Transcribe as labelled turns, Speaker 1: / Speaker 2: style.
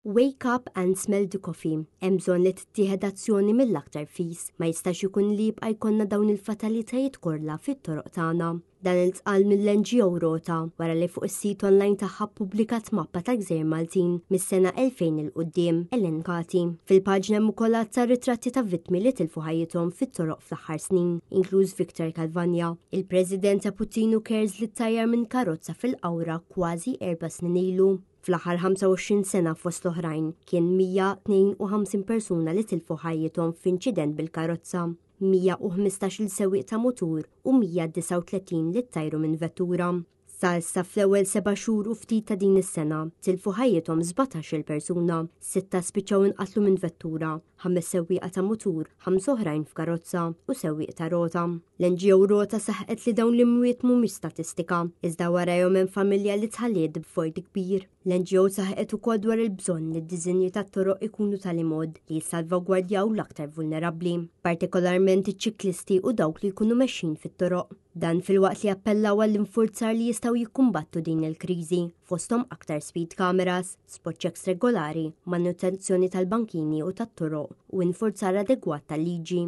Speaker 1: Wake up and smell the coffee. Hemm bżonn li tittieħed azzjoni mill-aktar fis. Ma jistax ikun li jibqa' jkollna dawn il-fatalitajiet kollha fit-toroq tagħna. Dan intqal mill-NGO Rota wara li fuq is-sit online tagħha ppubblikat mappa ta' gżejjer Maltin mis-sena 2000 'il quddiem elenkati. Fil-paġna hemm ukoll għadd ta' ritratti ta' vittmi li tilfu ħajjithom fit-toroq fl-aħħar snin, inkluż Victor Calvagna, il-President ta' Puttinu Cares li ttajjar minn karozza fil-Qawra kważi 4 snin ilu. Fl-aħħar 25 sena, fost l-oħrajn, kien 152 persuna li tilfu ħajjithom f'inċident bil-karozza, 115 il sewwieq ta' mutur u 139 li ttajru minn vettura. Sa issa, fl-ewwel 7 xhur u ftit ta' din is-sena, tilfu ħajjithom 17 persuna, sitta spiċċaw inqatlu minn vettura, ħames sewwieqa ta' mutur, ħames oħrajn f'karozza u sewwieq ta' rota. L-NGO Rota saħqet li dawn l-imwiet mhumiex statistika, iżda warajhom hemm familja li tħalliet b'vojt kbir. L-NGO saħqet ukoll dwar il-bżonn li d-diżinji tat-toroq ikunu tali mod li jissalvagwardjaw l-aktar vulnerabbli, partikolarment iċ-ċiklisti u dawk li jkunu mexjin fit-toroq. Dan filwaqt li appellaw għall-infurzar li jistgħu jikkumbattu din il-kriżi, fosthom aktar speed cameras, spot checks regolari, manutenzjoni tal-bankini u tat-toroq u infurzar adegwat tal-liġi.